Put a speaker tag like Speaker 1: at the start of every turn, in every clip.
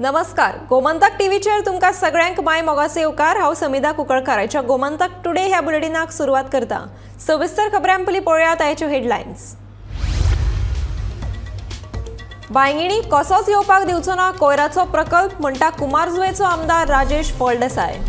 Speaker 1: नमस्कार, गोमंतक टीव्हीचेर तुमकां सगळ्यांक my मोगाचे येवकार। हांव समिधा कुंकळकाराच्या गोमंतक टुडे ह्या बुलेटिनाक सुरवात करता। सविस्तर खबरां पयलीं पळोवया आयच्यो हेडलायन्स। बांयगिणी कसोच येवपाक दिवचो ना कोयराचो प्रकल्प म्हणटा कुमारजुवेचो आमदार राजेश फळदेसाय।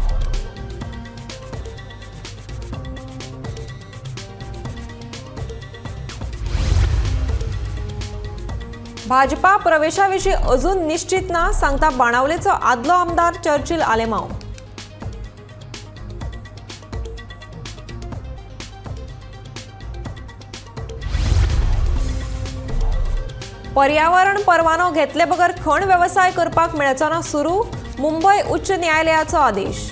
Speaker 1: भाजपा प्रवेशाविशीं अजून निश्चित ना सांगता बाणावलेचो आदलो आमदार चर्चिल आलेमाव। पर्यावरण परवानो घेतले बगर खण वेवसाय करपाक मेळचो ना सुरू, मुंबय उच्च न्यायालयाचो आदेश।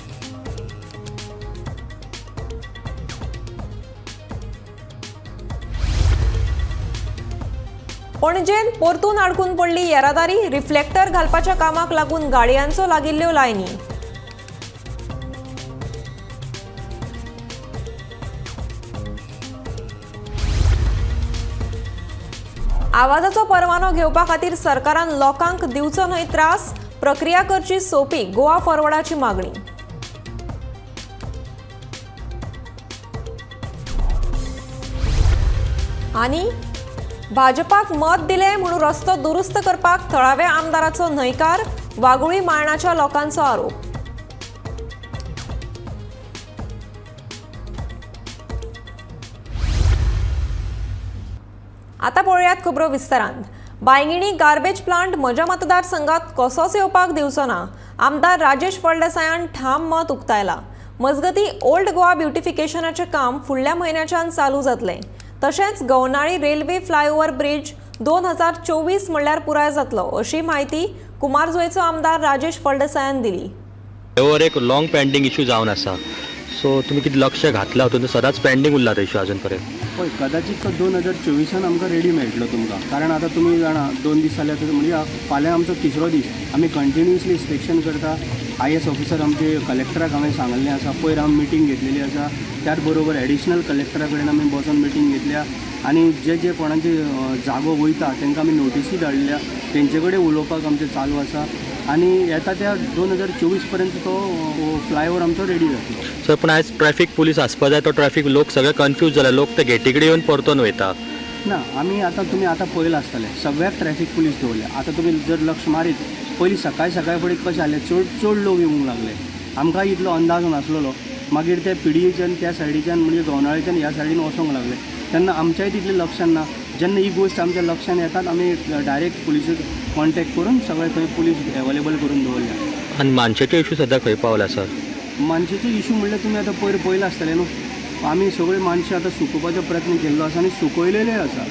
Speaker 1: पणजेन परतून आडकून पडली येरादारी, रिफ्लेक्टर घालपाच्या कामाक लागून गाडयांचो लागिल्ल्यो लायनी। आवाजाचो परवानो घेवपा खातीर सरकारान लोकांक दिवचो न्हय त्रास, प्रक्रिया करची सोपी, गोवा फॉरवर्डाची मागणी। आनी भाजपाक मत दिले म्हणून रस्तो दुरुस्त करपाक थळाव्या आमदाराचो न्हयकार, वागुळी माळणाच्या लोकांचो आरोप। आता पळोवयात खबरो विस्तारान। बांयगिणी गार्बेज प्लांट म्हज्या मतदारसंघात कसोच येवपाक दिवचो ना, आमदार राजेश फळदेसायान ठाम मत उक्तायला। मजगती ओल्ड गोवा ब्युटिफिकेशनाचें काम फुडल्या म्हयन्याच्यान चालू जातलें। तशेंच गवनाळी रेल्वे फ्लायओव्हर ब्रिज 2024 म्हणल्यार पुराय जातलो, अशी म्हायती कुमारजुवेचो आमदार राजेश फळदेसायान दिली।
Speaker 2: फ्लायओव्हर एक लॉंग पेंडींग इशू जावन आसा, सो तुमी कितें लक्ष घातला हातूंत सदांच पेंडींग उरला तो इशू अजून पर्यंत?
Speaker 3: पळय, कदाचित तो 2024 आमकां रेडी मेळटलो तुमकां, कारण आतां तुमी जाणा 2 दीस जाले, म्हणजे फाल्यां आमचो तिसरो दीस, आमी कंटिन्युअसली इन्स्पेक्शन करता। IAS officer आमचे कलेक्टराक हांवें सांगल्लें आसा, पयर आमी मिटींग घेतलेली आसा, त्याच बरोबर एडिशनल कलेक्टरा कडेन आमी बसून मिटींग घेतल्या आनी जे जे कोणाचे जागो वयता तांकां आमी नोटिसी धाडल्या, तेंचे कडेन उलोवपाक आमचें चालू आसा आनी येता त्या 2024 पर्यंत तो फ्लायओवर आमचो रेडी जातलो।
Speaker 2: सर, पूण आयज ट्रॅफिक पुलीस आसपा जाय, तो ट्रॅफिक लोक सगळे कन्फ्यूज जाले, लोक ते गेटी कडेन येवन परतून वयता।
Speaker 3: ना, आमी आतां तुमी आतां पळयलां आसतलें, सगळ्याक ट्रॅफिक पुलीस दवरल्या। आतां तुमी जर लक्ष मारीत पयलीं सकाळी सकाळी फुडें कशें जालें, चड चड लोक येवंक लागले, आमकां इतलो अंदाज नासलेलो। मागीर ते पिडयेच्यान त्या सायडीच्यान म्हणजे गवनाळेच्यान ह्या सायडीन वचोंक लागले, तेन्ना आमच्याय तितलें लक्षान ना। जेन्ना ही गोश्ट आमच्या लक्षान येतात आमी डायरेक्ट पुलिसेक कॉन्टेक्ट करून सगळे थंय पुलीस एवेलेबल करून दवरल्या।
Speaker 2: आनी मानशेचो इशू सद्या खंय पावला सर?
Speaker 3: मानशेचो इशू म्हणल्यार तुमी आतां पयर पळयलां आसतलें न्हू, आमी सगळे मानशे आतां सुकोवपाचो प्रयत्न केल्लो आसा आनी सुकयलेलेय आसा।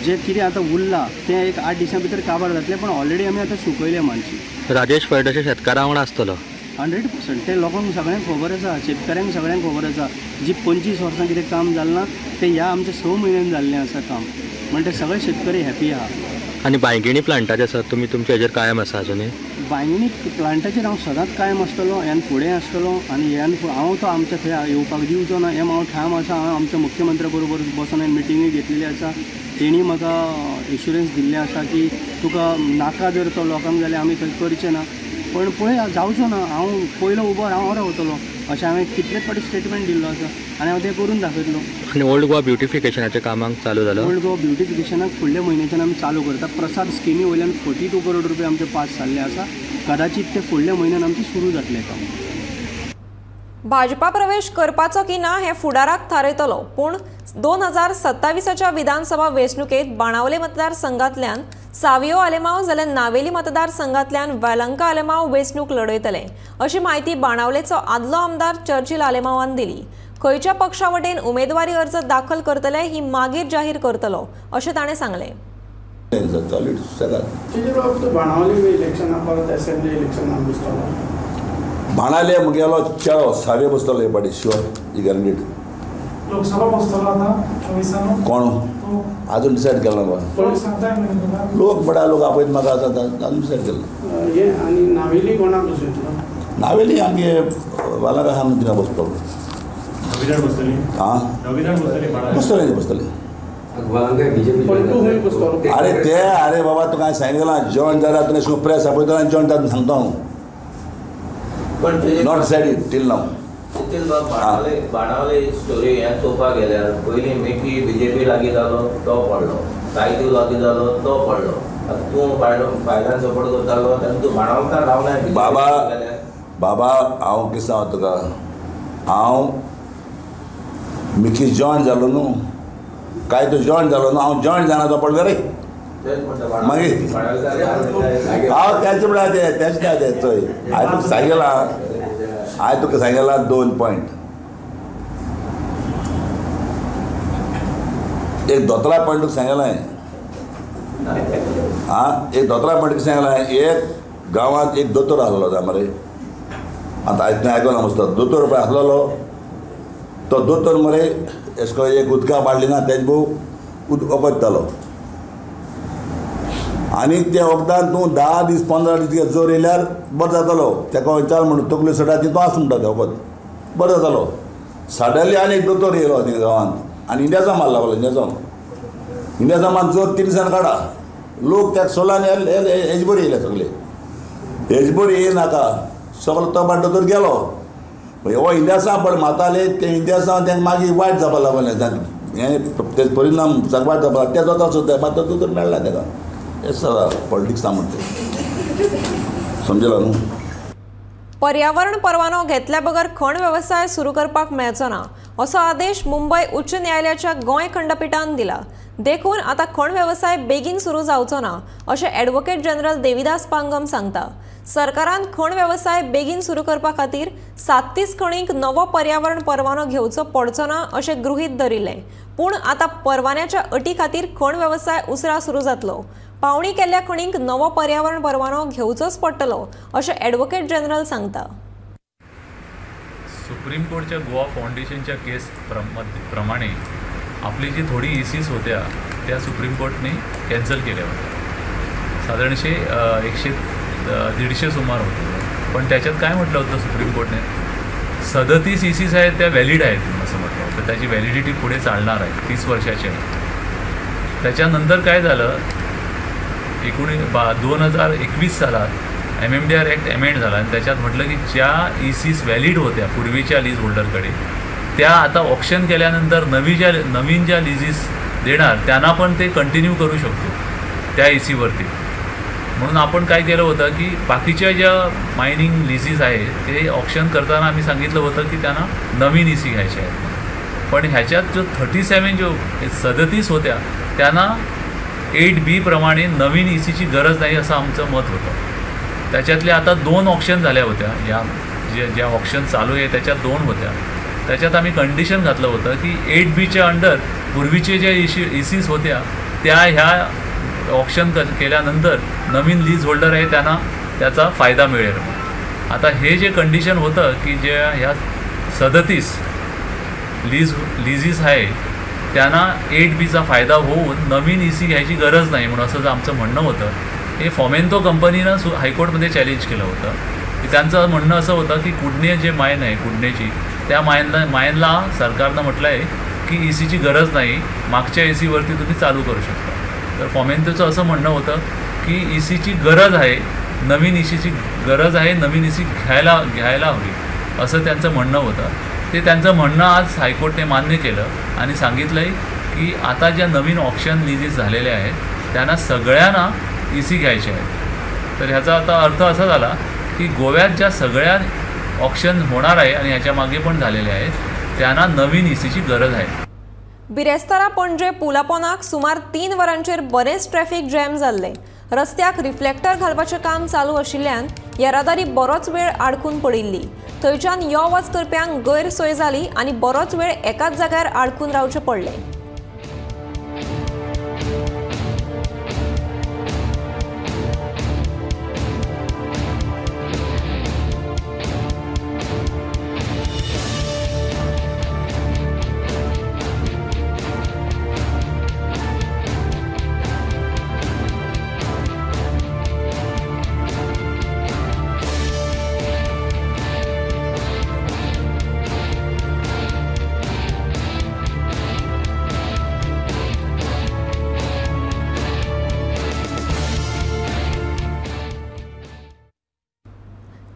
Speaker 3: जे कितें आतां उरलां तें एक 8 दिसां भितर काबार जातलें, पण ऑलरेडी आमी आतां सुकयले मानशी।
Speaker 2: राजेश फळदेसाय शेतकारां वांगडा आसतलो
Speaker 3: 100%, ते लोकांक सगळ्यांक खबर आसा, शेतकऱ्यांक सगळ्यांक खबर आसा। जी 25 वर्सां कितें काम जालें ना तें ह्या आमच्या 6 म्हयन्यान जाल्लें आसा काम, म्हणटा सगळे शेतकरी हॅपी आहा।
Speaker 2: आनी बांयगिणी प्लांटाचेर सर तुमी तुमच्या हेजेर कायम आसा अजुनूय?
Speaker 3: बांयगिणी प्लांटाचेर हांव सदांच कायम आसतलो, ह्यान फुडें आसतलो आनी ह्यान हांव तो आमच्या थंय येवपाक दिवचो ना हें हांव ठाम आसा। हांव आमच्या मुख्यमंत्र्या बरोबर बसून हांवें मिटिंगूय घेतलेली आसा, तेणी म्हाका एश्युरन्स दिल्लें आसा की तुका नाका जर तो लोकांक जाल्यार आमी थंय करचें ना, पण पळय जावचो ना, हांव पयलो उबो हांव रावतलो अशें हांवें कितलेच फावटी स्टेटमेंट दिल्लो आसा आनी हांव तें करून दाखयतलो।
Speaker 2: आनी ओल्ड गोवा ब्युटिफिकेशनाच्या कामाक चालू जालो?
Speaker 3: ओल्ड गोवा ब्युटिफिकेशनाक फुडल्या म्हयन्याच्यान आमी चालू करता। प्रसाद स्किमी वयल्यान 42 करोड रुपया आमचे पास जाल्ले आसा, कदाचित ते फुडल्या म्हयन्यान आमचें सुरू जातलें काम।
Speaker 1: भाजपा प्रवेश करपाचो की ना हें फुडाराक थारयतलो, पूण 2027च्या विधानसभा वेंचणुकेंत बाणावले मतदारसंघांतल्यान सावियो आलेमाव जाल्यार नावेली मतदारसंघांतल्यान वेलंका आलेमाव वेंचणूक लढयतले, अशी म्हायती बाणावलेचो आदलो आमदार चर्चिल आलेमावान दिली। खंयच्या पक्षा वटेन उमेदवारी अर्ज दाखल करतले ही मागीर जाहीर करतलो अशें ताणें सांगलें।
Speaker 4: बाणावले म्हगेलो चेडो सावयो बसतलो हे पाटी, शुअर, ही गॅरंटीड।
Speaker 5: लोकसभा बसतलो आतां 24
Speaker 4: कोण अजून डिसायड केला ना, लोक बडा लोक आपयत म्हाका आसा अजून डिसायड केला।
Speaker 5: आनी नावेली कोणाक बसयतलो?
Speaker 4: नावेली आमगे वालाका आहा न्हू तिंगा बसतलो। हां, बसतले बसतले। अरे ते अरे बाबा तुका हांवें सांगितलं जॉईन जाल्यार तुवें अशें प्रेस आपयतलो आनी जॉईन जाता सांगता हांव. Not decided till now.
Speaker 6: Benaulim story हें चोवपाक गेल्यार पयलीं मिकी बीजेपी लागीं जालो तो पडलो, कायदो लागीं जालो तो पडलो, आतां तूं बायलांक सपोर्ट करतालो तेन्ना तूं बाणावकार रावना.
Speaker 4: बाबा बाबा हांव कितें सांगता तुका, हांव मिकी जॉईन जालो न्हू, कायदो जॉईन जालो न्हू, हांव जॉईन जायना तो पडलो रे. मागीर हांव तेच म्हळ्यार तें तेच ना तें चोय हांवें तुका सांगलां, हांवें तुका सांगलां 2 पॉयंट. एक दोतोरा पॉयंट तुका सांगलां आं, एक दोतोरा पॉयंट तुका सांगलां. एक गांवांत एक दोतोर आसलो जाय मरे, आतां आयज तुवें आयकलां मस्त, दोतोर पळय आसलेलो तो दोतोर मरे एशे को एक उदका बाडली ना तेज भोव वखद दितालो आनी त्या वखदान तूं 10 दीस 15 दीस जोर येयल्यार बरो जातालो. तेका विचार म्हणून तकली सोडा ती तूं आस म्हणटा तें वखद बरो जातालो. सडनली आनी एक दोतोर येयलो थिंगा गांवांत आनी इंडियाचो माल लागलो, इंडियाचो इंडियाचो माल जोर 3 दिसान काडा. लोक त्या सोडला आनी हेजबोरी येयले सगळे, हेजबोरी येयनाका सगळो तो बाट दोतोर गेलो. हो इंडियासां पण माताले ते इंडियासां तेंकां मागीर वायट जावपाक लागलें, हें तेजो परिणाम वायट जावपाक ते जाता सुद्दां मात दोतोर मेळ्ळा तेका. हें सगळं पॉलिटिक्सा म्हणटा तें समजलो न्हू.
Speaker 1: पर्यावरण परवानो घेतल्या बगर खण वेवसाय सुरू करपाक मेळचो ना असो आदेश मुंबय उच्च न्यायालयाच्या गोंय खंडपिठान दिला. देखून आतां खण वेवसाय बेगीन सुरू जावचो ना अशें ॲडव्होकेट जनरल देविदास पांगम सांगता. सरकारान खण वेवसाय बेगीन सुरू करपा खातीर 37 खणींक नवो पर्यावरण परवानो घेवचो पडचो ना अशें गृहीत धरिल्लें. पूण आतां परवान्याच्या अटी खातीर खण वेवसाय उसरां सुरू जातलो. पावणी केल्ल्या खणींक नवो पर्यावरण परवानो घेवचोच पडटलो अशें ॲडव्होकेट जनरल सांगता.
Speaker 7: सुप्रीम कोर्टच्या गोवा फाउंडेशनच्या केस प्रमाणे आपली जी थोडी इसीस होत्या त्या सुप्रीम कोर्टने कॅन्सल केल्या होत्या. साधारणशे 100-150 सुमार होते. पण त्याच्यात काय म्हटलं होतं सुप्रीम कोर्टने, 37 इसीस आहेत त्या व्हॅलिड आहेत असं म्हटलं होतं. त्याची व्हॅलिडिटी पुढे चालणार आहे, 30 वर्षाची आहे. त्याच्यानंतर काय झालं, 2021 सालात MMDR act amend झाला आणि त्याच्यात म्हटलं की ज्या इसीस व्हॅलिड होत्या पूर्वीच्या लीज होल्डरकडे त्या आता ऑक्शन केल्यानंतर नवीन ज्या लिझीस देणार त्यांना पण ते कंटिन्यू करू शकतो त्या इसीवरती. म्हणून आपण काय केलं होतं की बाकीच्या ज्या मायनिंग लिझीस आहेत ते ऑक्शन करताना आम्ही सांगितलं होतं की त्यांना नवीन इसी घ्यायच्या आहेत. पण ह्याच्यात जो 37 जो 37 होत्या त्यांना 8B प्रमाणे नवीन इसीची गरज नाही असं आमचं मत होतं. त्याच्यातले आता 2 ऑक्शन झाल्या होत्या, या ज्या ऑक्शन चालू आहे त्याच्यात 2 होत्या. त्याच्यात आम्ही कंडिशन घातलं होतं की 8Bच्या अंडर पूर्वीचे ज्या इसीस होत्या त्या ह्या ऑक्शन केल्यानंतर नवीन लीज होल्डर आहे त्यांना त्याचा फायदा मिळेल. आता हे जे कंडिशन होतं की जे ह्या 37 लिझीस आहे त्यांना 8Bचा फायदा होऊन नवीन इसी घ्यायची गरज नाही म्हणून असं आमचं म्हणणं होतं. हे फॉमेंतो कंपनीनं हायकोर्टमध्ये चॅलेंज केलं होतं. की त्यांचं म्हणणं असं होतं की कुडणे जे मायन आहे कुडणेची त्या मायनला सरकारनं म्हटलं आहे की इसीची गरज नाही, मागच्या इसीवरती तुम्ही चालू करू शकता. तर फॉमेंतोचं असं म्हणणं होतं की इसीची गरज आहे, नवीन इसीची गरज आहे, नवीन इसी घ्यायला हवी असं त्यांचं म्हणणं होतं. ते त्यांचं म्हणणं आज हायकोर्टने मान्य केलं आणि सांगितलं आहे की आता ज्या नवीन ऑक्शन लिझीस झालेल्या आहेत त्यांना सगळ्यांना इसी घ्यायची आहे. तर ह्याचा आता अर्थ असा झाला की गोव्यात ज्या सगळ्या ऑक्शन होणार आहे आणि ह्याच्या मागे पण झालेले आहेत त्यांना नवीन इसीची गरज आहे.
Speaker 1: बिरेस्तारा पणजे पुलापोनाक सुमार 3 वरांचेर बरेच ट्रॅफिक जॅम जाल्ले. रस्त्याक रिफ्लेक्टर घालपाचें काम चालू आशिल्ल्यान येरादारी बरोच वेळ आडकून पडिल्ली. थंयच्यान यो वच करप्यांक गैरसोय जाली आनी बरोच वेळ एकाच जाग्यार आडकून रावचें पडलें.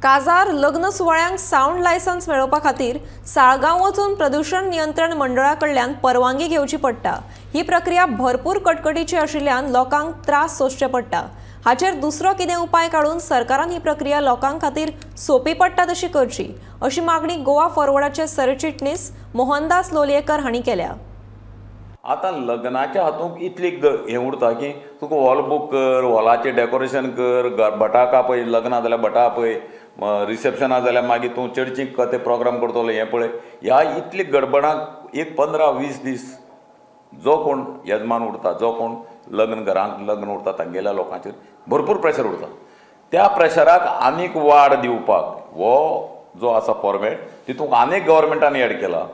Speaker 1: काजार लग्न सुवाळ्यांक सावंड लायसन्स मेळोवपा खातीर साळगांव वचून प्रदूषण नियंत्रण मंडळा कडल्यान परवानगी घेवची पडटा. ही प्रक्रिया भरपूर कटकटीची आशिल्ल्यान लोकांक त्रास सोंसचे पडटा. हाचेर दुसरो कितें उपाय काडून सरकारान ही प्रक्रिया लोकां खातीर सोंपी पडटा तशी करची अशी मागणी गोवा फॉरवर्डाचे सरचिटणीस मोहनदास लोलयेकर हांणी केल्या.
Speaker 8: आतां लग्नाच्या हातूंत इतली हें उरता की तुका हॉल बूक कर, हॉलाचें डेकोरेशन कर, भटाक आपय, लग्नां जाल्यार भटा आपय, रिसेप्शना जाल्यार मागीर तूं चर्चीक ते प्रोग्राम करतलो हें पळय. ह्या इतली गडबडाक एक 15-20 दीस जो कोण येजमान उरता, जो कोण लग्न घरांत लग्न उरता तांगेल्या लोकांचेर भरपूर प्रेशर उरता. त्या प्रेशराक आनीक वाड दिवपाक हो जो आसा फॉर्मेट तितूंत आनीक गव्हर्मेंटान एड केला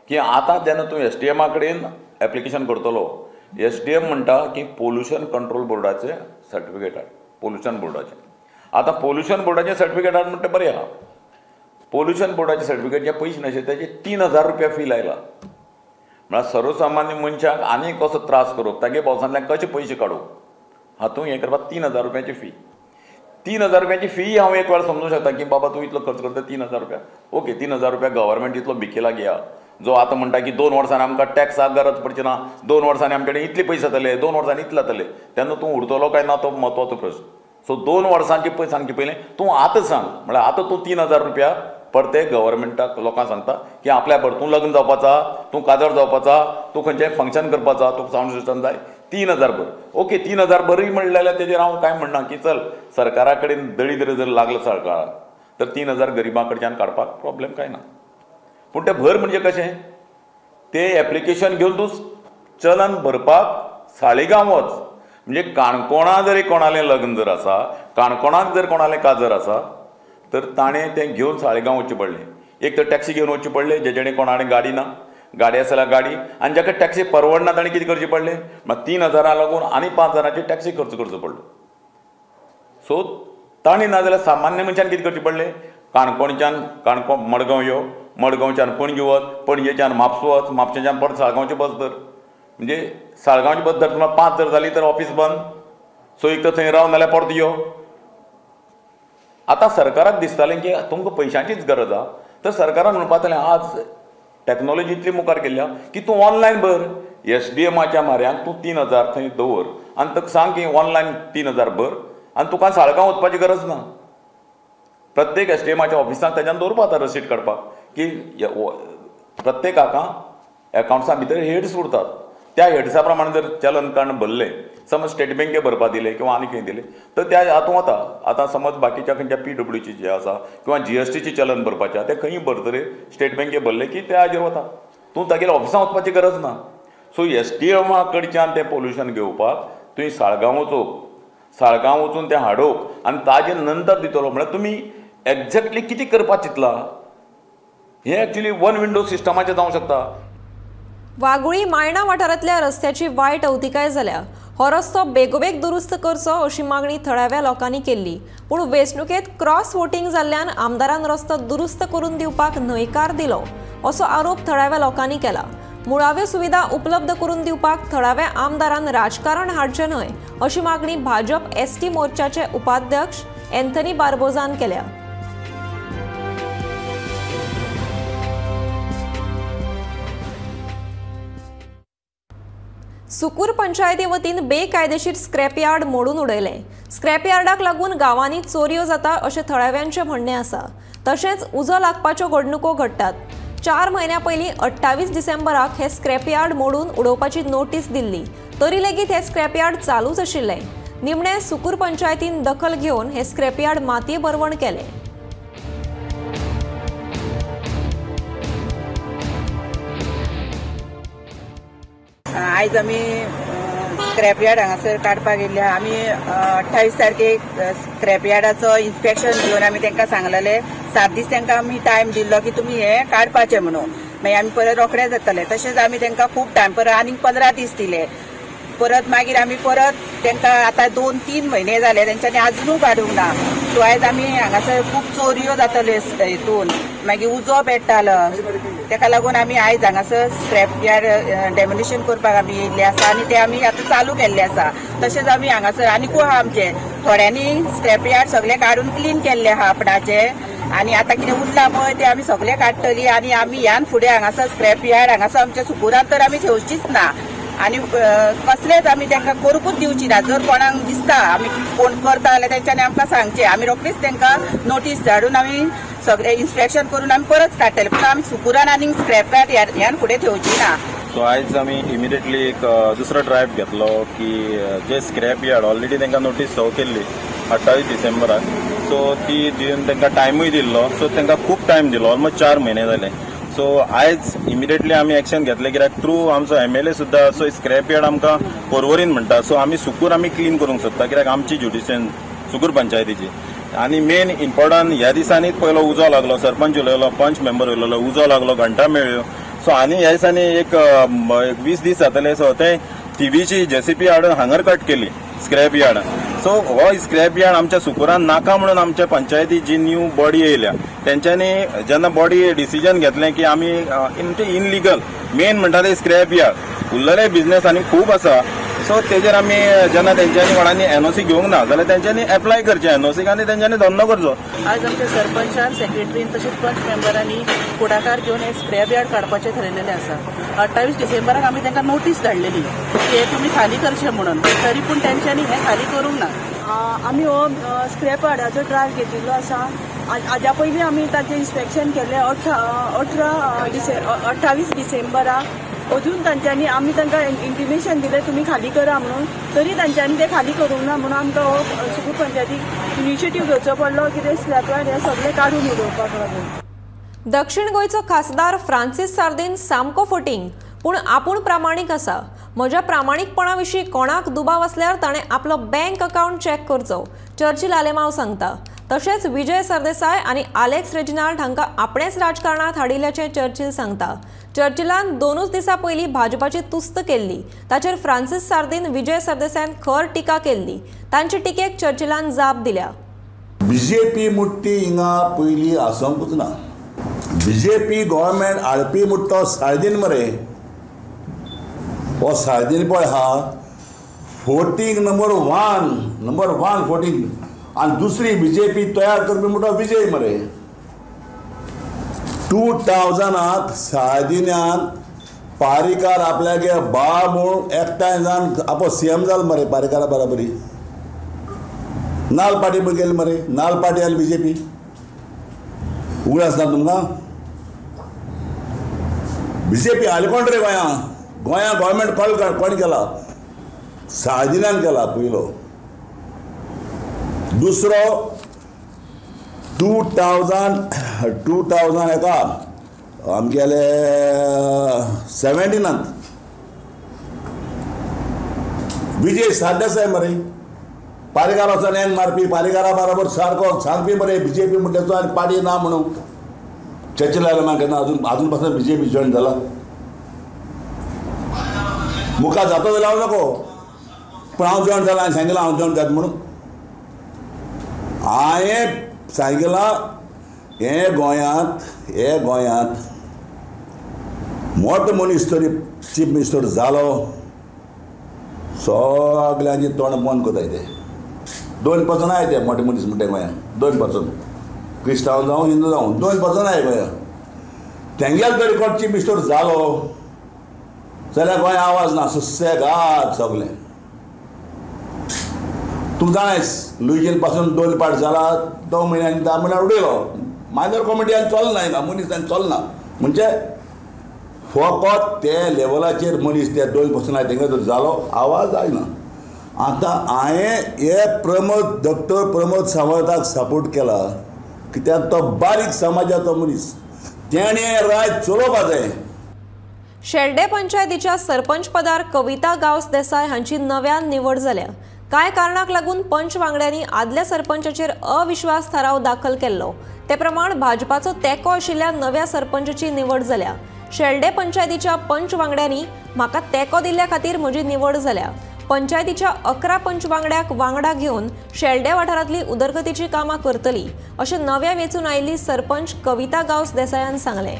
Speaker 8: की आतां जेन्ना तूं एसडीएमा कडेन एप्लिकेशन करतलो, एसडीएम म्हणटा की पोल्युशन कंट्रोल बोर्डाचें सर्टिफिकेट हाड, पोल्युशन बोर्डाचें. आतां पोल्युशन बोर्डाचें सर्टिफिकेट हाड म्हणटा बरें आहा, पोल्युशन बोर्डाचें सर्टिफिकेट जे पयशे नाशिल्ले तेजे 3000 रुपया फी लायला. म्हळ्यार सर्वसामान्य मनशाक आनी कसो त्रास करप, तागे बोल्सांतल्यान कशे पयशे काडूप हातूंत हें करपाक 3000 रुपयाची फी. 3000 रुपयाची फी हांव एक वेळ समजूंक शकता की बाबा तूं इतलो खर्च करता 3000 रुपया, ओके 3000 रुपया गव्हर्मेंट इतलो भिकेला घेया जो आतां म्हणटा की 2 वर्सांनी आमकां टॅक्साक गरज पडची ना, 2 वर्सांनी आमचे कडेन इतले पयशे जातले, 2 वर्सांनी इतले जातले, तेन्ना तूं उरतलो काय ना तो म्हत्वाचो प्रश्न. सो 2 वर्सांची पयलीं सांगचे पयलीं तूं आतां सांग, म्हळ्यार आतां तूं 3000 रुपया परते गव्हर्मेंटाक लोकांक सांगता की आपल्या भर तूं लग्न जावपाचा, तूं काजार जावपाचा, तूं खंयचें फंक्शन करपाचा, तुका सावंड सिस्टम जाय, 3000 भर. ओके 3000 बरी म्हणलें जाल्यार तेजेर हांव कांय म्हणना की चल सरकारा कडेन दळीद्र जर लागलो सरकाराक तर 3000 गरिबां कडच्यान काडपाक प्रॉब्लेम कांय ना. पूण तें भर म्हणजे कशें, तें एप्लिकेशन घेवन तूं चलन भरपाक साळीगांव वच. म्हणजे काणकोणा जरी कोणालें लग्न जर आसा, काणकोणांत जर कोणालें काजर आसा तर ताणें तें घेवन साळीगांव वचचें पडलें. एक तर टॅक्सी घेवन वचचें पडलें, जेणे कोणाकडेन गाडी ना, गाडी आसा जाल्यार गाडी, आनी जाका टॅक्सी परवडना ताणें कितें करचें पडलें, मागीर 3000 लागून आनी 5000 टॅक्सी खर्च करचो पडलो. सो ताणें ना जाल्यार सामान्य मनशान कितें करचें पडलें, काणकोणच्यान काणकोण मडगांव यो, मडगांवच्यान पणजे वच, पणजेच्यान म्हापसा वच, म्हापशेच्यान परत साळगांवची बस धर. म्हणजे साळगांवची बस धर तुमकां 5 जर जाली तर ऑफीस बंद, सो एक तर थंय रावन जाल्यार परत यो. आतां सरकाराक दिसतालें की तुमकां पयशांचीच गरज आहा तर सरकारान म्हणपाक जालें आज टॅक्नोलॉजी इतली मुखार गेल्ली आहा की तूं ऑनलायन भर, एसडीएमाच्या माऱ्यान तूं 3000 थंय दवर आनी तुका सांग की ऑनलायन 3000 भर आनी तुका साळगांव वचपाची गरज ना. प्रत्येक एसडीएमाच्या ऑफिसांत ताच्यान दवरपा आतां रसीट काडपाक की प्रत्येकाका एकावंट्सा भितर हेड्स उरतात, त्या हेड्सा प्रमाणे जर चलन कार्ड भरलें, समज स्टेट बँके भरपा दिलें किंवा आनी खंय दिलें तर त्या हातूंत वता. आतां समज बाकीच्या खंयच्या पीडब्ल्यूची जे आसा किंवा जीएसटीची चलन भरपाचें आसा तें खंय भरतरे स्टेट बँके भरलें की त्या हाजेर वता, तूं तागेल्या ऑफिसांत वचपाची गरज ना. सो एसडीएमा कडच्यान तें पोल्युशन घेवपाक तुवें साळगांव वचोवप, साळगांव वचून तें हाडोवप आनी ताजे नंतर दितलो. म्हळ्यार तुमी एग्जॅक्टली कितें करपाक चिंतलां हें एक्चुअली वन विंडो सिस्टमाचें जावंक शकता.
Speaker 1: वागुळी मायणा वाठारांतल्या रस्त्याची वायट अवतिकाय जाल्या. हो रस्तो बेगोबेग दुरुस्त करचो अशी मागणी थळाव्या लोकांनी केल्ली, पूण वेंचणुकेंत क्रॉस वोटींग जाल्ल्यान आमदारान रस्तो दुरुस्त करून दिवपाक न्हयकार दिलो असो आरोप थळाव्या लोकांनी केला. मुळाव्यो सुविधा उपलब्ध करून दिवपाक थळाव्या आमदारान राजकारण हाडचें न्हय अशी मागणी भाजप एसटी मोर्चाचे उपाध्यक्ष एंथनी बार्बोजान केल्या. सुकूर पंचायती वतीन बेकायदेशीर स्क्रॅपयार्ड मोडून उडयलें. स्क्रॅपयार्डाक लागून गांवांनी चोरयो जाता अशें थळाव्यांचें म्हणणें आसा. तशेंच उजो लागपाच्यो घडणुको घडटात. 4 म्हयन्यां पयलीं 28 डिसेंबराक हें स्क्रॅपयार्ड मोडून उडोवपाची नोटीस दिल्ली, तरी लेगीत हें स्क्रॅपयार्ड चालूच आशिल्लें. निमणें सुकूर पंचायतीन दखल घेवन हें स्क्रॅपयार्ड मातये भरवण केलें.
Speaker 9: आयज आमी स्क्रॅपयार्ड हांगासर काडपाक गेल्ले. आमी 28 तारखेक स्क्रॅपयार्डाचो इन्स्पेक्शन घेवन आमी तांकां सांगलेले 7 दीस तांकां आमी टायम दिल्लो की तुमी हें काडपाचें म्हणून. मागीर आमी परत रोखडे जातले. तशेंच आमी तांकां खूब टायम परत आनीक 15 दीस दिले. परत मागीर आमी परत तांकां आतां 2-3 म्हयने जाले तेंच्यांनी आजुनूय काडूंक ना. सो आयज आमी हांगासर खूब चोरयो जातल्यो हितून, मागीर उजो पेट्टालो, तेका लागून आमी आयज हांगासर स्क्रॅपयार्ड डेमोलिशन करपाक आमी येयल्ले आसा आनी ते आमी आतां चालू केल्ले आसा. तशेंच आमी हांगासर आनिकूय आहा आमचे थोड्यांनी स्क्रॅप यार्ड सगळे काडून क्लीन केल्ले आहा आपणाचे आनी आतां कितें उरलां पळय तें आमी सगळे काडटली आनी आमी ह्यान फुडें हांगासर स्क्रॅप यार्ड हांगासर आमच्या सुकूरान तर आमी ठेवचीच ना आनी कसलेच आमी तांकां करूंकूच दिवची ना. जर कोणाक दिसता आमी कोण करता जाल्यार तेंच्यांनी आमकां सांगचें, आमी रोखडीच तांकां नोटीस धाडून आमी सगळे इन्स्पेक्शन करून आमी परत काडटले, पूण आमी सुकूरान आनी स्क्रॅप यार्ड ह्यान फुडें ठेवची ना.
Speaker 10: सो आयज आमी इमिडिएटली एक दुसरो ड्रायव्ह घेतलो की जे स्क्रॅप यार्ड ऑलरेडी तांकां नोटीस सर्व केल्ली 28 डिसेंबराक, सो ती दिवन तांकां टायमूय दिल्लो, सो तांकां खूब टायम दिलो, ऑलमोस्ट 4 म्हयने जाले. सो आयज इमिडिएटली आमी एक्शन घेतले कित्याक थ्रू आमचो एमएलए सुद्दां सो स्क्रॅप यार्ड आमकां पर्वरीन म्हणटा, सो आमी सुकूर आमी क्लीन करूंक सोदता कित्याक आमची ज्युडिशन सुकूर पंचायतीची. आनी मेन इम्पॉर्टंट ह्या दिसांनीच पयलो उजो लागलो, सरपंच उलयलो, पंच मेंबर उलयलो, उजो लागलो, घंटा मेळ्ळ्यो. सो आनी ह्या दिसांनी एक 20 दीस जातले सो ते टीव्हीची जेसीपी हाडून हांगर कट केली स्क्रॅप यार्ड. सो हो स्क्रॅप यार्ड आमच्या सुकूरान नाका म्हणून आमच्या पंचायती जी न्यू बॉडी येयल्या तेंच्यांनी जेन्ना बॉडी डिसिजन घेतलें की आमी इनलिगल मेन म्हणटा ते स्क्रॅप यार्ड उरलेले बिजनेस आनी खूब आसा. सो तेजेर आमी जेन्ना तेंच्यांनी कोणांनी एनओसी घेवंक ना जाल्यार तेंच्यांनी एप्लाय करचें एनओसीक आनी तेंच्यांनी धंदो करचो.
Speaker 11: आज आमच्या सरपंचान, सेक्रेटरीन तशेंच पंच मेंबरांनी फुडाकार घेवन हे स्क्रॅप यार्ड काडपाचें थरयलेलें आसा. 28 डिसेंबराक आमी तांकां नोटीस धाडलेली की हे तुमी खाली करचें म्हणून, तरी पूण तेंच्यांनी हें खाली करूंक ना.
Speaker 12: आमी हो स्क्रॅप यार्डाचो ड्रायव्ह घेतिल्लो आसा. हाज्या पयलीं आमी ताचें इन्स्पेक्शन केल्लें 28 डिसेंबराक. अजून तांच्यांनी आमी तांकां इंटिमेशन दिलें तुमी खाली करा म्हणून, तरी तांच्यांनी तें खाली करूंक ना म्हणून आमकां हो सुकूर पंचायतीक इनिशिएटीव घेवचो पडलो की ते स्क्रॅप यार्ड हें सगळें काडून उडोवपाक लागून.
Speaker 1: दक्षिण गोंयचो खासदार फ्रांसीस सार्दीन सामको फटींग, पूण आपूण प्रामाणीक आसा. म्हज्या प्रामाणीकपणा विशीं कोणाक दुबाव आसल्यार ताणें आपलो बँक अकावंट चॅक करचो, चर्चिल आलेमाव सांगता. तशेंच विजय सरदेसाय आनी आलेक्स रेजिनाल्ड हांकां आपणेच राजकारणांत हाडिल्ल्याचें चर्चिल सांगता. चर्चिलान 2 दिसां पयलीं भाजपाची तुस्त केल्ली, ताचेर फ्रांसीस सार्दीन विजय सरदेसायान खर टिका केल्ली. तांचे टिकेक चर्चिलान जाप दिल्या.
Speaker 4: बीजेपी मुट्टी हिंगा पयलीं आसोंकूच ना. बीजेपी गव्हर्मेंट हाडपी मुट्टो सार्दीन मरे, हो सार्दीन पळय आहा voting number 1 voting आनी दुसरी बीजेपी तयार करपी म्हणटा विजय मरे. 2000 सार्दिन्यान पारीकार आपल्यागे बा म्हूण एकठांय जावन आपो सीएम जालो मरे पारीकारा बराबरी. नाल पार्टी पण गेली मरे, नाल पार्टी आनी बीजेपी उगडास ना तुमकां. बीजेपी हाडली कोण रे गोंया, गोंया गव्हर्मेंट कोण केला? सार्दिन्यान केला पयलो. दुसरो 2000 हेका आमगेले 17 विजय सरदेसाय मरे पारीकार वचोन एंग मारपी, पारीकारा बरोबर सारको सांगपी मरे बीजेपी म्हणटा तो आनी पार्टी ना म्हणून. चर्चिल आलेमाव केन्ना अजून अजून पासून बीजेपी जॉयन जाला. मुखार जातो जाल्यार हांव नको, पूण हांव जॉयन जाला, हांवें सांगिलां हांव जॉयन जाता म्हणून. हांवें सांगिलां हे गोंयांत मोठो मनीस तरी चीफ मिनिस्टर जालो सगल्यांची तोंड बंद करताय ते. 2% आय ते मोठे मनीस म्हणटा गोंयांत, 2% क्रिस्तांव जावं हिंदू जावं 2% आय गोंयांत. तेंगेलो तरी कोण चीफ मिनिस्टर जालो जाल्यार गोंय आवाज ना, सुसेगाद सगलें. तूं जाणायस लुईजीन पासून 2 पार्ट जाला, 2 म्हयन्यांनी 10 म्हयन्यान उडयलो. मायनर कॉमेडियन चलना हिंगा, मनीस चलना म्हणजे फकत ते लेवलाचेर मनीस ते 2% आय तेंगे जर जालो आवाज आयना. आतां हांवें हे प्रमोद डॉक्टर प्रमोद सावंताक सपोर्ट केला कित्याक तो बारीक समाजाचो मनीस, तेणें राज चलोवपा जाय.
Speaker 1: शेल्डे पंचायतीच्या सरपंच पदार कविता गांवस देसाय हांची नव्यान निवड जाल्या. कांय कारणाक लागून पंच वांगड्यांनी आदल्या सरपंचाचेर अविश्वास थाराव दाखल केल्लो. ते प्रमाण भाजपाचो तेंको आशिल्ल्या नव्या सरपंचाची निवड जाल्या. शेल्डे पंचायतीच्या पंच वांगड्यांनी म्हाका तेंको दिल्ल्या खातीर म्हजी निवड जाल्या. पंचायतीच्या 11 पंच वांगड्याक वांगडा घेवन शेल्डे वाठारांतली उदरगतीची कामां करतली अशें नव्या वेंचून आयिल्ली सरपंच कविता गांवस देसायान सांगलें.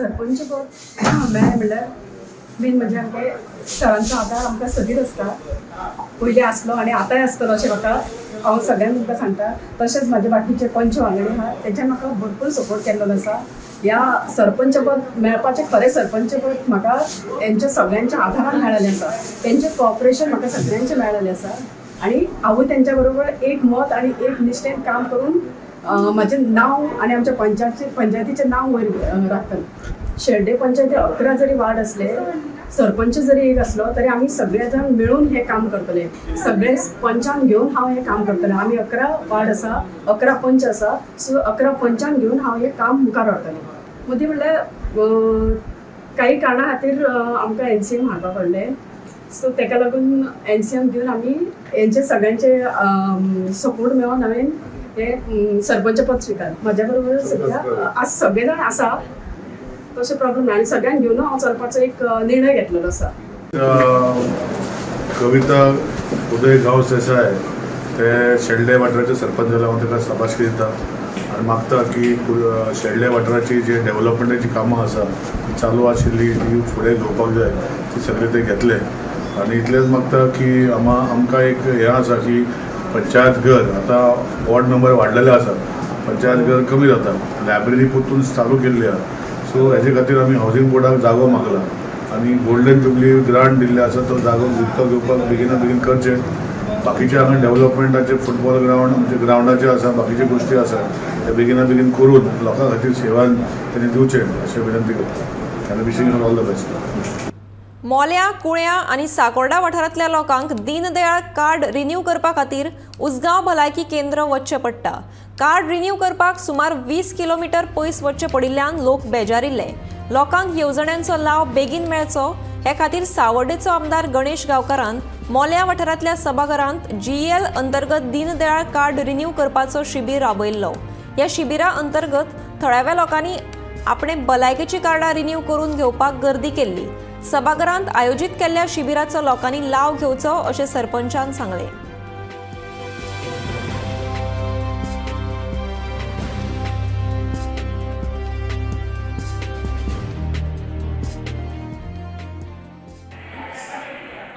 Speaker 13: सरपंच पद मेळ्ळें म्हणल्यार मेन म्हणजे आमचे सरांचो आदार आमकां सदींच आसता, पयलीं आसलो आनी आतांय आसतलो अशें म्हाका हांव सगळ्यांक तुमकां सांगता. तशेंच म्हाजे बाकीचे पंच वांगडी आहा तेंच्यान म्हाका भरपूर सपोर्ट केल्लो आसा. ह्या सरपंच पद मेळपाचें खरें सरपंच पद म्हाका तेंच्या सगळ्यांच्या आदारान मेळिल्लें आसा, तेंचें कॉपरेशन म्हाका सगळ्यांचें मेळिल्लें आसा आनी हांवूय तेंच्या बरोबर एक मत आनी एक निश्ठेन काम करून म्हाजें नांव आनी आमच्या पंचायतीचें नांव वयर राखतलें. शेल्डे पंचायती 11 जरी वार्ड आसले, सरपंच जरी एक आसलो तरी आमी सगळे जाण मेळून हें काम करतले, सगळे पंचान घेवन हांव हें काम करतलें. आमी 11 वार्ड आसा, 11 पंच आसा, सो 11 पंचान घेवन हांव हें काम मुखार व्हरतलें. मदीं म्हणल्यार काही कारणा खातीर आमकां एनसीएम हाडपा पडलें, सो तेका लागून एनसीएम घेवन आमी हेंचे सगळ्यांचे सपोर्ट मेळोन हांवें हें सरपंच पद स्विकारलें. म्हाज्या बरोबर सद्या आज सगळे जाण आसा, तशें प्रॉब्लम ना आनी सगळ्यांक घेवन हांव चलपाचो एक निर्णय घेतलेलो आसा.
Speaker 14: कविता उदय गांवस देसाय ते शेल्डे वाठाराचे सरपंच जाले, हांव ताका शाबासकी दिता आनी मागता की शेल्डे वाठाराची जे डेव्हलपमेंटाची कामां आसा ती चालू आशिल्ली ती फुडें घेवपाक जाय, ती सगळी ते घेतले. आनी इतलेंच मागता की आमकां एक हें आसा की पंचायत घर आतां वॉर्ड मेंबर वाडलेले आसा, पंचायत घर कमी जाता, लायब्ररी परतून चालू केल्ली आसा. सो हेजे खातीर आमी हावजींग बोर्डाक जागो मागला आनी गोल्डन जुबली ग्रांट दिल्ले आसा, तो जागो विकतो घेवपाक बेगिना बेगीन करचें. बाकीचे हांगा डेव्हलपमेंटाचे फुटबॉल ग्रावंड आमचे ग्रावंडाचे आसा, बाकीचे गोश्टी आसा ते बेगिना बेगीन करून लोकां खातीर सेवा तेणी दिवचें अशें विनंती करता आनी wishing her all the best.
Speaker 1: मोल्या, कुळ्या आनी साकोर्डा वाठारांतल्या लोकांक दीनदयाळ कार्ड रिन्यू करपा खातीर उसगांव भलायकी केंद्र वचचें पडटा. कार्ड रिन्यू करपाक सुमार 20 किलोमीटर पयस वचचें पडिल्ल्यान लोक बेजारिल्ले. लोकांक येवजण्यांचो लाव बेगीन मेळचो हे खातीर सावर्डेचो आमदार गणेश गांवकारान मोल्या वाठारांतल्या सभाघरांत जीएल अंतर्गत दीनदयाळ कार्ड रिन्यू करपाचो शिबीर राबयल्लो. ह्या शिबिरा अंतर्गत थळाव्या लोकांनी आपणे भलायकेची कार्डां रिन्यू करून घेवपाक गर्दी केल्ली. सभाघरांत आयोजीत केल्ल्या शिबिराचो लोकांनी लाव घेवचो अशें सरपंचान सांगलें.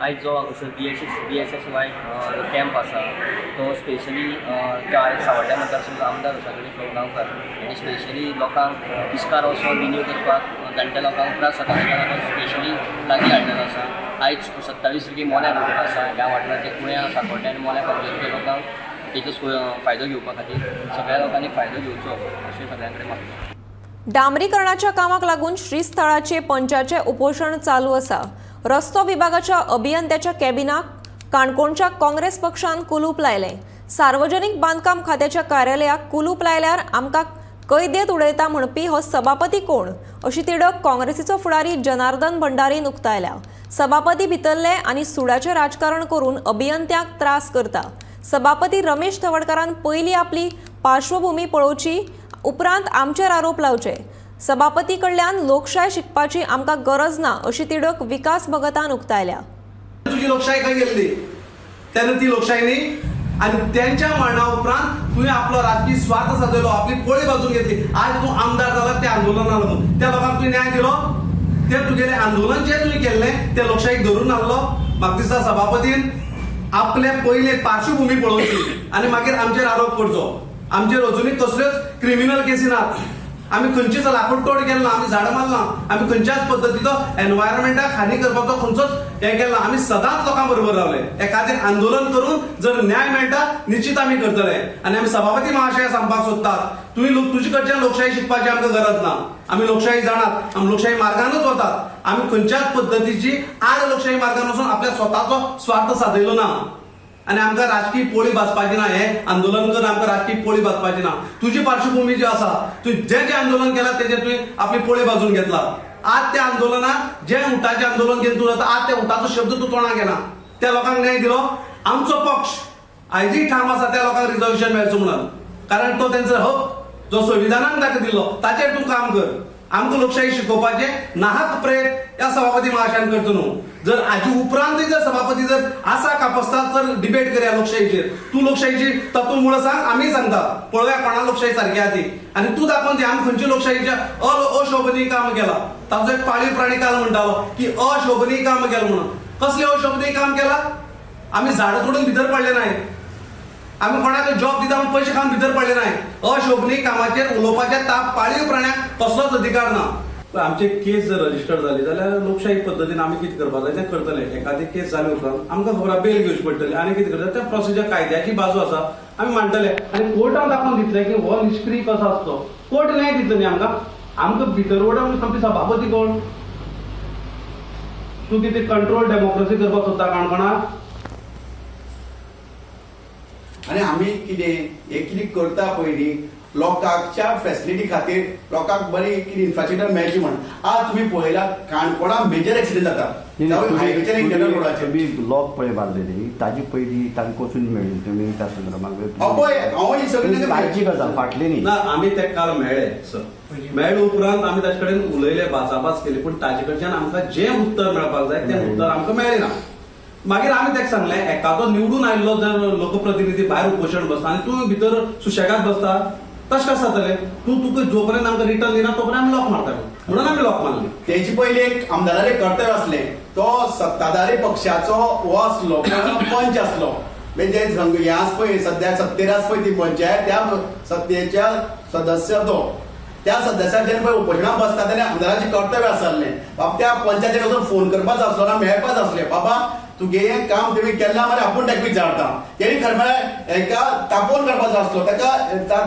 Speaker 15: आयज जो हांगासर BSSY camp आसा तो स्पेशली सावड्ड्या मतदारसंघ आमदार आसा गणेश गांवकार आनी स्पेशली लोकांक इस्कार वचोन रिन्यू करपाक जाणट्या लोकांक त्रास जाता ताका लागून स्पेशली लागीं हाडलेलो आसा. आयज 27 तारखेक मोल्या दवरिल्लो आसा. ह्या वाठारांतले कुळ्यां, साकोड्डें आनी मोल्या पंचायतीच्या लोकांक तेचो फायदो घेवपा खातीर सगळ्या लोकांनी फायदो घेवचो अशें सगळ्यां कडेन मागता.
Speaker 1: डांबरीकरणाच्या कामाक लागून श्रीस्थळाचे पंचाचे उपोशण चालू आसा. रस्तो विभागाच्या अभियंत्याच्या कॅबिनाक काणकोणच्या काँग्रेस पक्षान कुलूप लायलें. सार्वजनिक बांदकाम खात्याच्या कार्यालयाक कुलूप लायल्यार आमकां कैदेत उडयता म्हणपी हो सभापती कोण अशी तिडक काँग्रेसीचो फुडारी जनार्दन भंडारीन उक्तायल्या. सभापती भितरले आनी सुडाचें राजकारण करून अभियंत्यांक त्रास करता. सभापती रमेश तवडकारान पयलीं आपली पार्श्वभूमी पळोवची, उपरांत आमचेर आरोप लावचे. सभापती कडल्यान लोकशाय शिकपाची आमकां गरज ना अशी तिडक विकास भगतान उक्तायल्या.
Speaker 16: तुजी लोकशाय खंय गेल्ली तेन्ना ती लोकशाय न्ही आनी तेंच्या मरणा उपरांत तुवें आपलो राजकीय स्वार्थ सादयलो, आपली पोळी बाजून घेतली. आज तूं आमदार जाला त्या आंदोलना लागून त्या लोकांक तुवें न्याय दिलो, ते तुगेलें आंदोलन जें तुवें केल्लें तें लोकशायेक धरून हाडलो. म्हाका दिसता सभापतीन आपले पयले पार्श्वभूमी पळोवची आनी मागीर आमचेर आरोप करचो. आमचेर अजुनूय कसल्योच क्रिमिनल केसी नात, आमी खंयचीच लाकूडतोड केल्ला ना, आमी झाडां मारला, आमी खंयच्याच पद्दतीचो एनवायरमेंटाक हानी करपाचो खंयचोच हें केलें ना. आमी सदांच लोकां बरोबर रावले. एखादें आंदोलन करून जर न्याय मेळटा निश्चित आमी करतले. आनी आमी सभापती महाशया सांगपाक सोदतात, तुवें तुजे कडच्यान लोकशाही शिकपाची आमकां गरज ना. आमी लोकशाही जाणात, आमी लोकशाही मार्गानूच वतात. आमी खंयच्याच पद्दतीची आड लोकशाही मार्गान वचून आपल्या स्वताचो स्वार्थ सादयलो ना. आनी आमकां राजकीय पोळी भाजपाची ना, हें आंदोलन करून आमकां राजकीय पोळी भाजपाची ना. तुजी पार्श्वभूमी जी आसा, तुवें जें जें आंदोलन केलां तेजें तुवें आपली पोळी भाजून घेतला. आज त्या आंदोलनाक जें उटाचें आंदोलन केलें तूं, आज त्या उटाचो शब्द तूं तोंडाक घेना. त्या लोकांक न्याय दिलो. आमचो पक्ष आयजूय ठाम आसा त्या लोकांक रिजर्वेशन मेळचो म्हणून, कारण तो तेंचो हक जो संविधानान ताका दिल्लो ताचेर तूं काम कर. आमकां लोकशाही शिकोवपाचें नाहक प्रयत्न ह्या सभापती महाशयान करचो न्हू. जर हाजे उपरांतय जर सभापती जर आसा कापस्तात तर डिबेट करया लोकशाहीचेर. तूं लोकशाहीची तत्व मुळां सांग, आमी सांगता पळोवया कोणा लोकशाही सारकी आहा ती, आनी तूं दाखोवन दी आमी खंयची लोकशाहीच्या अशोभनीय काम केलां. ताचो एक पाळीव प्राणी काल म्हणटालो की अशोभनीय काम केलां म्हणून. कसलें अशोभनीय काम केलां? आमी झाडां तोडून भितर पडले नाय, आमी कोणाक जॉब दिता म्हूण पयशे खावन भितर पडले नाय. अशोभनीय कामाचेर उलोवपाच्या पाळीव प्राण्याक कसलोच अधिकार ना. आमचे केस जर रजिस्टर जाली जाल्यार लोकशाही पद्दतीन आमी कितें करपाक जाय तें करतले. एखादी केस जाले उपरांत आमकां खबर आसा बेल घेवची पडटली आनी कितें करतले त्या प्रोसिजर कायद्याची बाजू आसा आमी मांडटले आनी कोर्टान दाखोवन दितले की हो निश्क्रीय कसो आसतो. कोर्ट न्याय दितलो न्ही आमकां, आमकां भितर वडोवन सामकी सभापती कोण? तूं कितें कंट्रोल डेमोक्रेसी करपाक सोदता काणकोणा?
Speaker 17: आनी आमी कितें हें कितें करता पयलीं लोकांच्या फॅसिलिटी खातीर, लोकांक बरी कितें इन्फ्रास्ट्रक्चर मेळची म्हण. आज तुमी पळयला काणकोणा मेजर एक्सिडंट जाता हायवेचेर, इंटरनल रोडाचेर.
Speaker 18: तुमी लॉक पळय बांदलेली ताजी पयलीं तांकां वचून मेळ्ळी तुमी त्या संदर्भात?
Speaker 17: पळय हांव ही सगळी
Speaker 18: ताजी गजाल फाटली न्ही.
Speaker 16: ना, आमी ते काल मेळ्ळे सर, मेळ्ळे उपरांत आमी ताचे कडेन उलयले, भासाभास केली, पूण ताजे कडच्यान आमकां जें उत्तर मेळपाक जाय तें उत्तर आमकां मेळ्ळें ना. मागीर आमी ताका सांगलें एखादो निवडून आयिल्लो जर लोकप्रतिनिधी भायर उपोशण बसता आनी तूं भितर सुशेगाद बसता तशें कशें जातलें? तूं तुका जो पर्यंत आमकां रिटर्न दिना तो पर्यंत आमी लॉक मारतले म्हणून आमी लॉक मारली.
Speaker 17: तेजी पयलीं एक आमदाराचें कर्तव्य आसलें, तो सत्ताधारी पक्षाचो हो आसलो, पंच आसलो, म्हणजे हें आसा पळय सद्या सत्तेर आसा पळय ती पंचायत, त्या सत्तेच्या सदस्य तो, त्या सदस्याचेर पळय उपोशणाक बसता तेन्ना आमदाराचें कर्तव्य आसलें बाबा त्या पंचायतीक वचून फोन करपाचो आसलो ना, मेळपाचो आसलें, बाबा तुगे हें काम तुमी केन्ना मरे आपूण ताका विचारता. तेणी खरें म्हळ्यार हेका तापोवन काडपाचो आसलो, ताका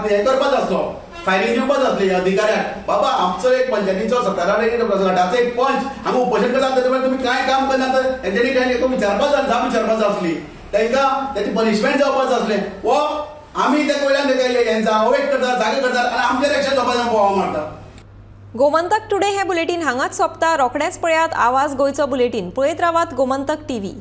Speaker 17: हें करपाचो आसलो, फायरींग दिवपाचो आसली अधिकाऱ्याक, बाबा आमचो एक पंचायतीचो सत्ताधारी गटाचो एक पंच हांगा उपोशण करता तेन्ना तुमी कांय काम करना तर तेंच्यांनी कांय विचारपाचो जाप विचारपाचो आसली, तांकां तेची पनिशमेंट जावपाचो आसलें. हो आमी त्या वयल्यान हेंचा अवेट करतात, जागे करतात आनी आमचेर एक्शन जावपाचें बोवाळ मारतात.
Speaker 1: गोमंतक टुडे हे बुलेटीन हांगाच सोंपता. रोखडेंच पळयात आवाज गोंयचो बुलेटीन. पळयत रावात गोमंतक टीव्ही.